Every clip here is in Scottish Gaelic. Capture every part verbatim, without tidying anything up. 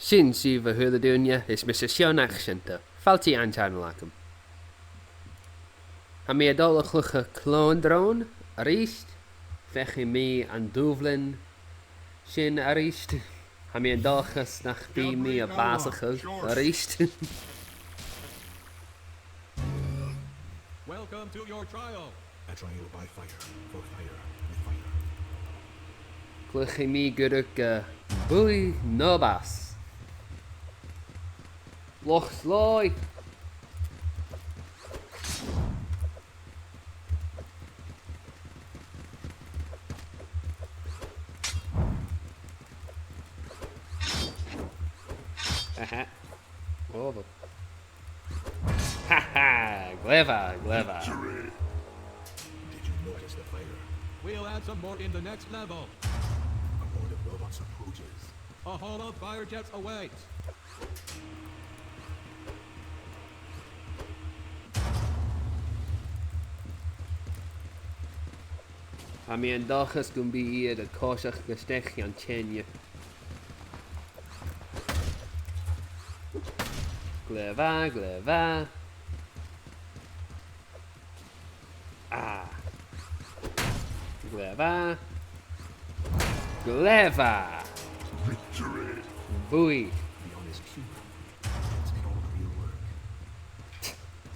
Sin sibh, a h-uile duine, is mise Seonaidh Seunta. Fàilte dhan channel agam. Tha mi a' dol a chluich Clòndròn a-rithist. Feuchaidh mi an dùbhlan sin a-rithist. Tha mi an dòchas nach bi mi a' bàsachadh a-rithist. Welcome to your trial. A trial by fire, for fire, with fire. Cluichidh mi gu ruige buaidh no bàs. Loch Slòigh. Aha. Over. Ha ha! Glè mhath, glè mhath. Victory. Did you notice the fire? We'll add some more in the next level. A horde of robots approaches. A hall of fire jets awaits. Tha mi an dòchas gum bi iad a' coiseachd a-steach dhan teine. Glè mhath, glè mhath. Ah. Glè mhath. Glè mhath. Victory. Buaidh. The honest human. Let's get on with the real work.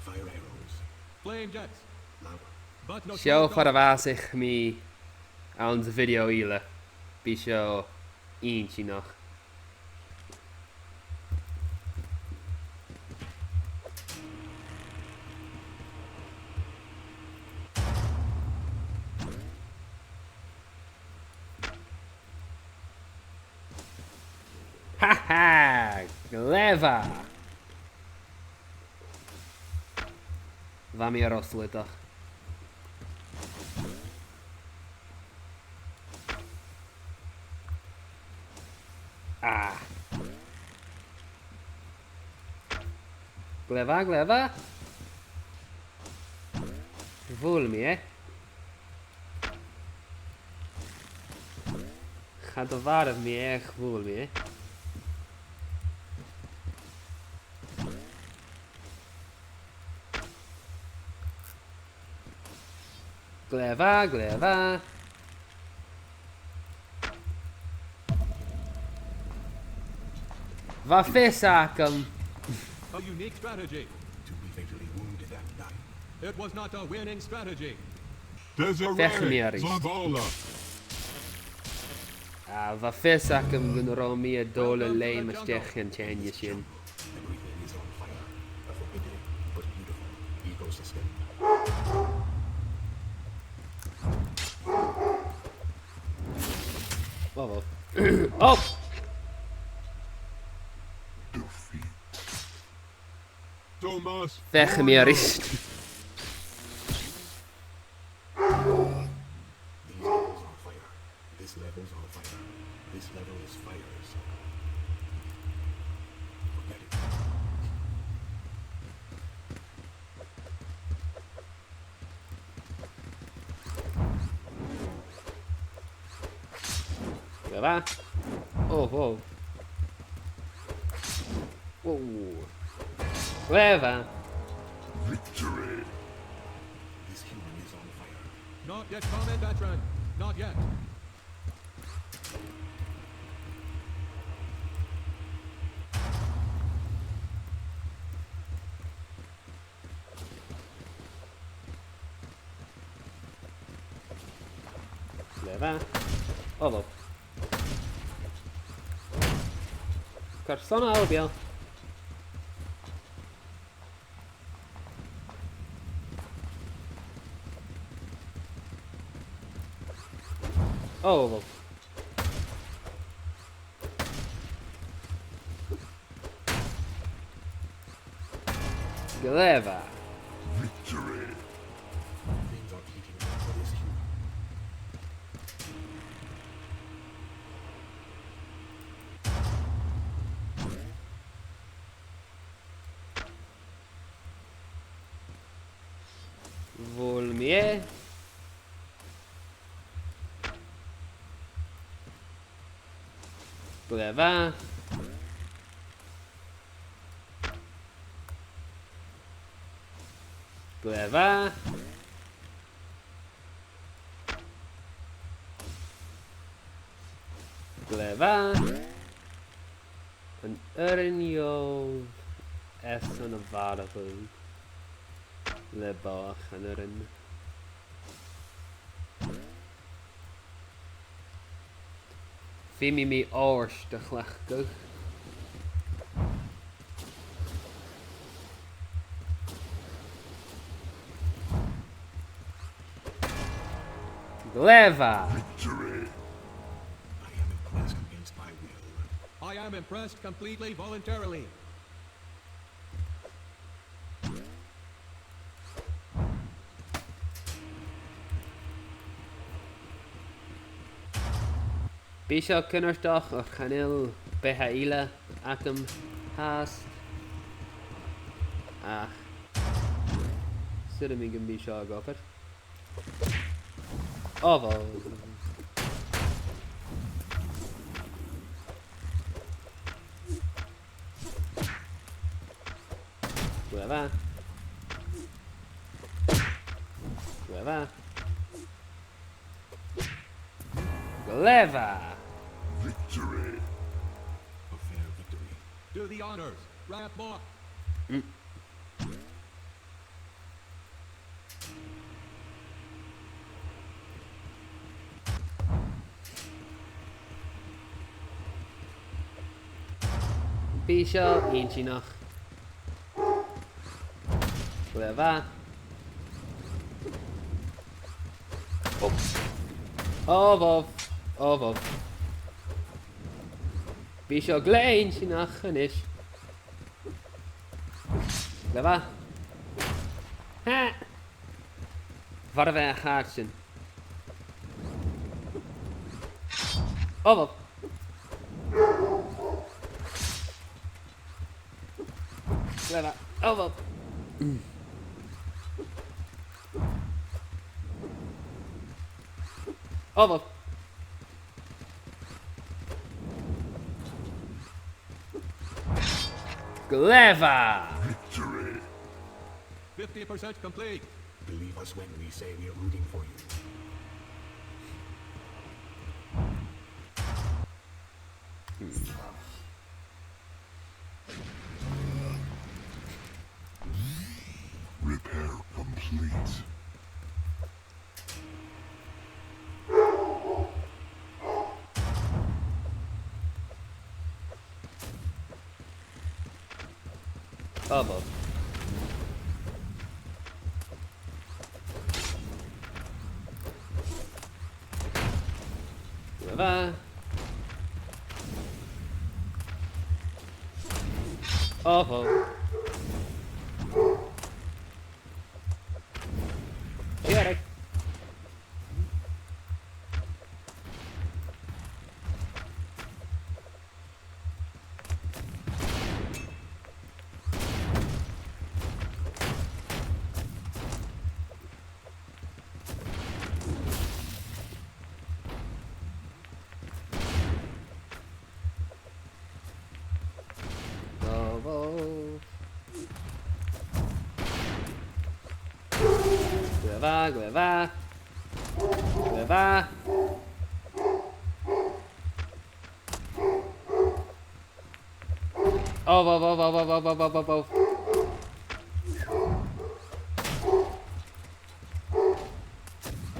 Fire arrows. Flame jets. Lava. But no smoke. Seo far a bhàsaich mi anns a' video eile. Bidh seo inntinneach. Ha ha! Glè mhath! Bha mi ro shliontach. Ah. Glè mhath, glè mhath. Bhuail mi e. Cha do mharbh mi e, ach bhuail mi e. Glè mhath, glè mhath. Bha fios agam. A unique strategy. To be fatally wounded and die. It was not a winning strategy. Feuchaidh mi a-rithist. Zavala. Ah, bha fios agam gun robh mi a' dol a leum a-steach dhan teine sin. Everything is on fire. A forbidding but beautiful ecosystem. Oh, well. Oh! Defeat. Thomas. Feuchaidh mi a-rithist. These levels are fire. This level's on fire. This level is fire, so forget it. Glè mhath. Oh, wow. Wow. Glè mhath. Victory. This human is on fire. Not yet, combat veteran. Not yet. Glè mhath. Oh, wow. Carson a tha thu beò? Oh, wow. Glè mhath. Victory. Things aren't heating up for this human. Bhuail mi e. Glè mhath. Glè mhath. Glè mhath. An urrainn dhomh esan a mharbhadh le both an urrainn? Feumaidh mi òrd a chleachdadh. Glè mhath. Victory. I am impressed against my will. I am impressed completely voluntarily. Bidh seo cunnartach, ach chan eil beatha eile agam fhathast. Ach 's urrainn dhomh gum bi seo ag obair. Ò, bhò. Glè mhath. Glè mhath. Glè mhath. Victory. A fair victory. Do the honors, Rat Boy. Mm. Bidh seo inntinneach. Glè mhath. Oops. Ò, bhò. Ò, bhò. Bidh seo glè inntinneach a-nis. Glè mhath. Ha! Mharbh e a chàirdean. Ò, bhò. Glè mhath. Ò, bhò. Ò, bhò. Glè mhath. Victory. Fifty percent complete. Believe us when we say we're rooting for you. Repair complete. Ò, bhò. Glè mhath. Ò, bhò. Dìreach. Ò, bhò. Glè mhath, glè mhath. Glè mhath. Ò, bhò, bhò.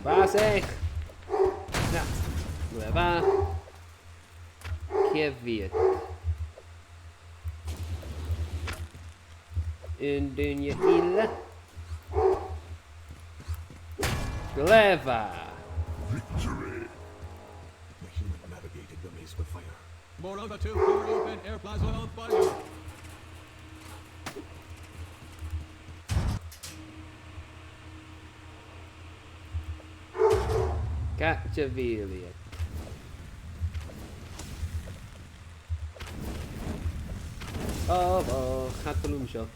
Bàs e. Na. Glè mhath. Cò mheud? Aon duine eile. Glè mhath. Victory. The human navigated the maze with fire. More of the two, four open air plasma on fire. Càit a bheil iad? Ò, ò, cha toil leam seo.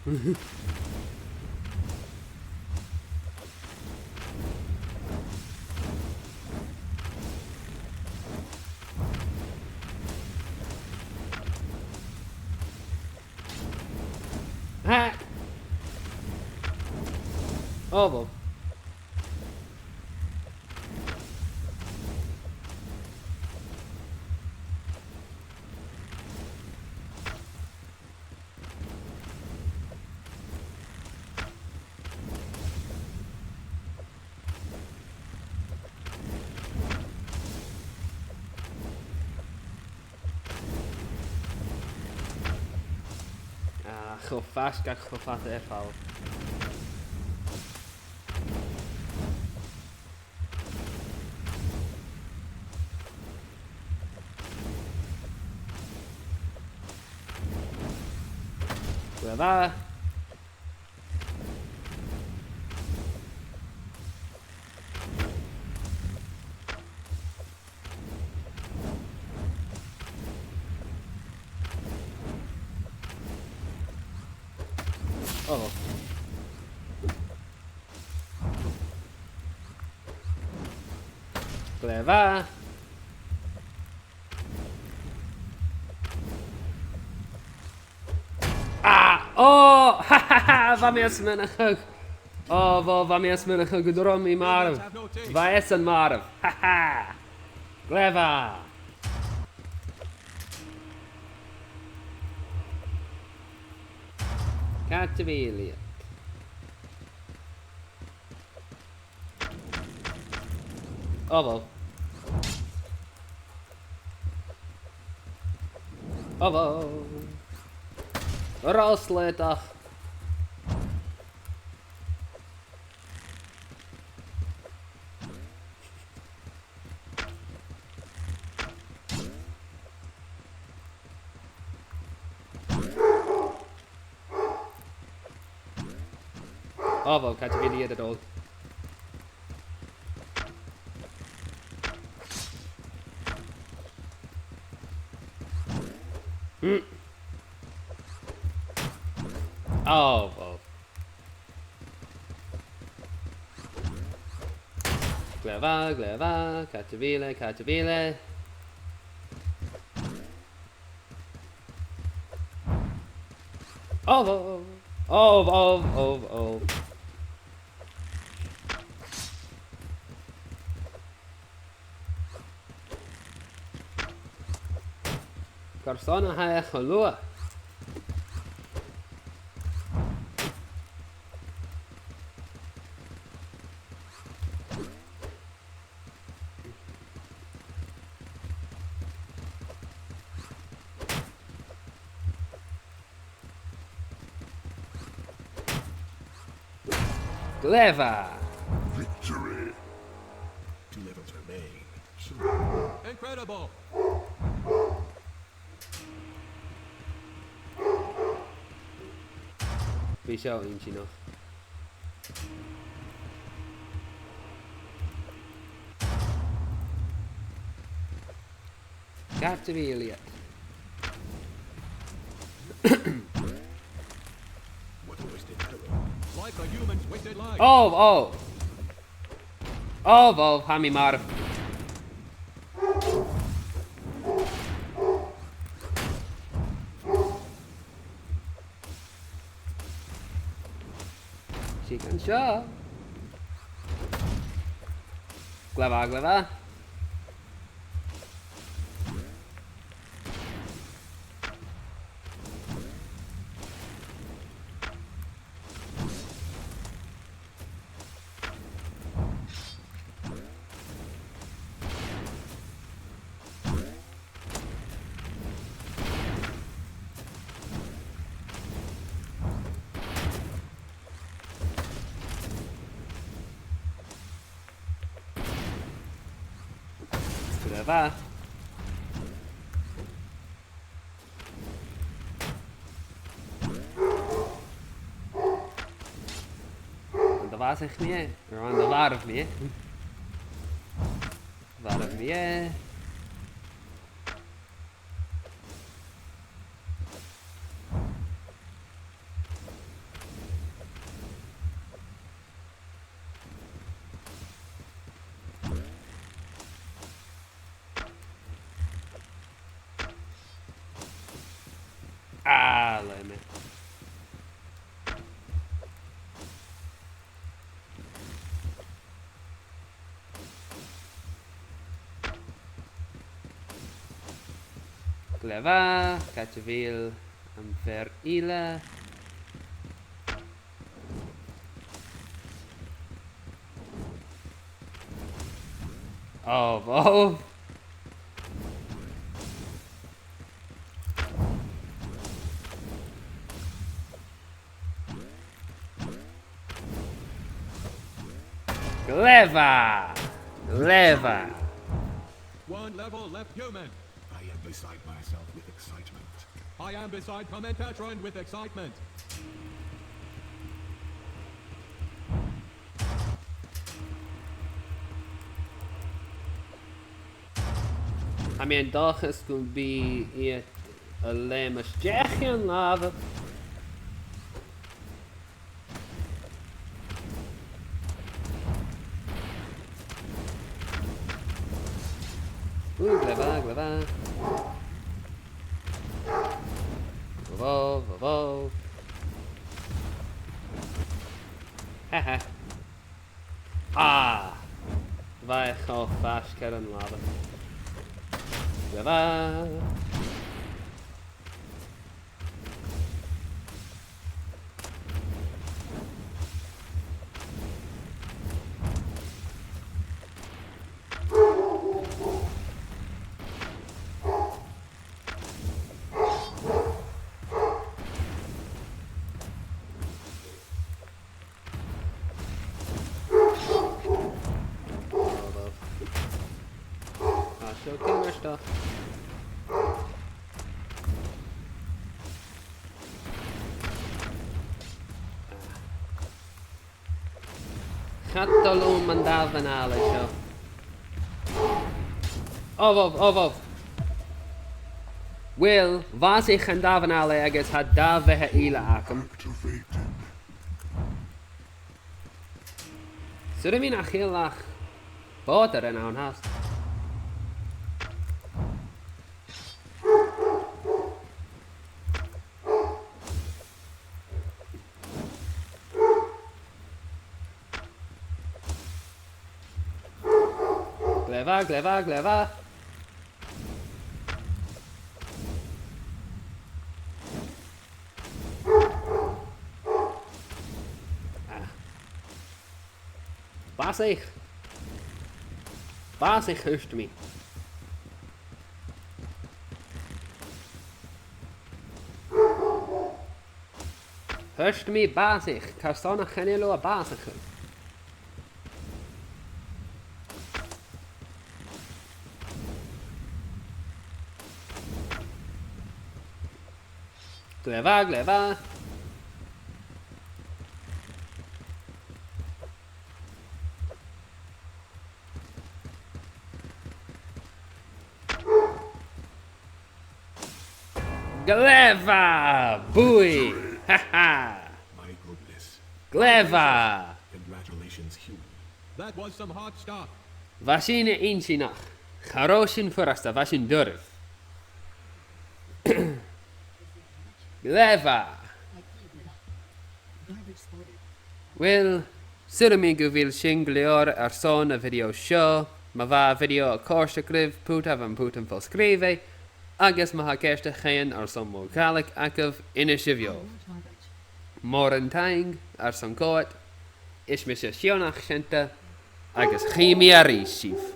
Ha! O, bhò. Ah, cho faisg agus cho fada air falbh. Glè mhath. Oh. Glè mhath. Ah! Oh! Ha, ha, ha! Bha mi a' smaoineachadh. Oh, bha, bha mi a' smaoineachadh gun robh mi marbh. Bha esan marbh. Ha, ha! Glè mhath. Càit a bheil iad? Oh, wow. Oh, wow. Ro slaodach. Oh, wow, càit a bheil iad a' dol? Mm. Oh, wow. Glè mhath, glè mhath, càit a bheil e, càit a bheil e? Oh, oh, oh, oh, oh, oh. Carson a tha e cho luath? Glè mhath. Victory. Two levels remain. Incredible. Bidh seo inntinneach. Càit a bheil iad? What a wasted arrow. Like a human's wasted life. Oh, oh. Oh, wow, tha mi marbh. 'S e an seo. Glè mhath, glè mhath. Glè mhath. An do bhàsaich mi e? An do mharbh mi e? Mharbh mi e. Ah, leum e. Glè mhath, càit a bheil am fear eile? Oh, oh. Glè mhath! Glè mhath! One level left, human. I am beside myself with excitement. I am beside Commentatron with excitement. Tha mi an dòchas gum bi iad a' leum a-steach dhan làbha. Ù, glè mhath, glè mhath. Bhò, bhò, bhò. Ha, ha. Ah! Bha e cho faisg air an làbha. Glè mhath. Ah, seo, cén mar seo? Cha toil leam an damhan-allaidh seo. Obh, obh, obh, obh. Uill, bhàsaich an damhan-allaidh agus tha dà bheatha eile agam. Activated. Saoil am bi mi nach eil ach bòrdair an-dràsta. Glè mhath, glè mhath, glè mhath. Ah. Bàsaich! Bàsaich, thuirt mi. Thuirt mi bàsaich, carson nach eil thu a' bàsachadh? Glè mhath, glè mhath. Glè mhath! Buaidh! Ha ha! My goodness. Glè mhath! Congratulations, human. That was some hot stuff. Bha sin inntinneach. Cha robh sin furasta, bha sin doirbh. Glè mhath! Uill, saoilidh mi gu bheil sin gu leòr airson a' video seo. Ma bha a' video a' còrdadh ribh, putaibh am putan fo-sgrìobhaidh, agus ma tha ceist agaibh airson mo Ghàidhlig agaibh, innsibh dhomh. Mòran taing airson coimhead, is mise Sionnach Seunta, agus chì mi a-rithist sibh.